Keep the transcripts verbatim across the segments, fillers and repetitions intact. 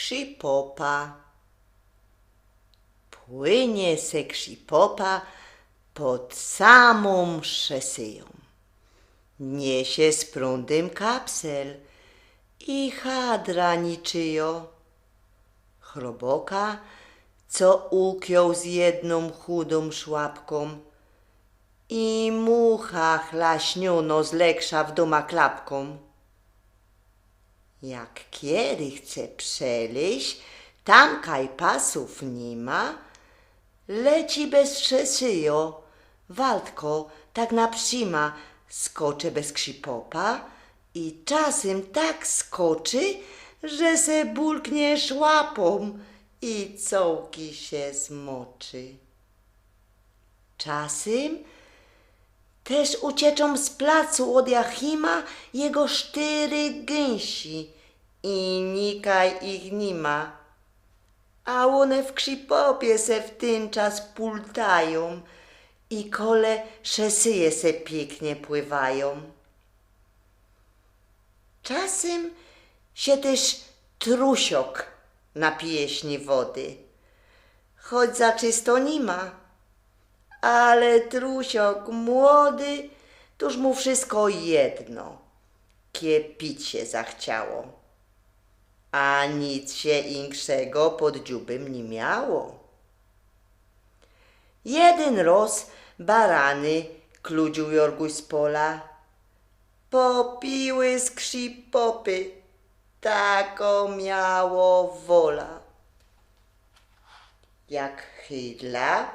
Krzipopa. Płynie se krzipopa pod samōm szesyjōm. Niesie z prōndym kapsel i chadra niczyjo. Chroboka, co ukiōł z jednōm chudōm szłapkōm i mucha chlaśniōno z leksza w dōma klapkōm. Jak kiery chce przelyź, tam kaj pasōw ni ma, leci bez szesyjo, waltko, tak na przima, skoczy bez krzipopa i czasym tak skoczy, że se bulknie szłapōm i cołki sie zmoczy. Czasym tyż ucieczōm z placu ôd Jachima jego sztyry gynsi i nikaj ich ni ma. A ône w krzipopie se w tyn czas pultajōm i kole szesyje se piyknie pływajōm. Czasym sie tyż trusiok napije źli wody. Choć za czysto ni ma, ale trusiok młody, tōż mu wszysko jedno, kie pić sie zachciało. A nic sie inkszego pod dziubym ni miało. Jedyn roz barany kludziōł Jorguś z pola. Popiły z krzipopy, takŏ miało wola. Jak Hydla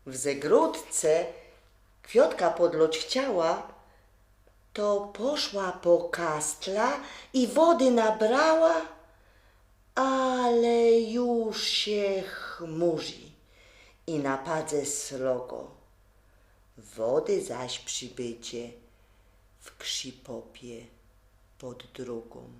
w zagrodce kwiŏtka podloć chciała, to poszła po kastla i wody nabrała, ale już sie chmurzi i na padze srogo. Wody zaś przybydzie w krzipopie pod drogōm.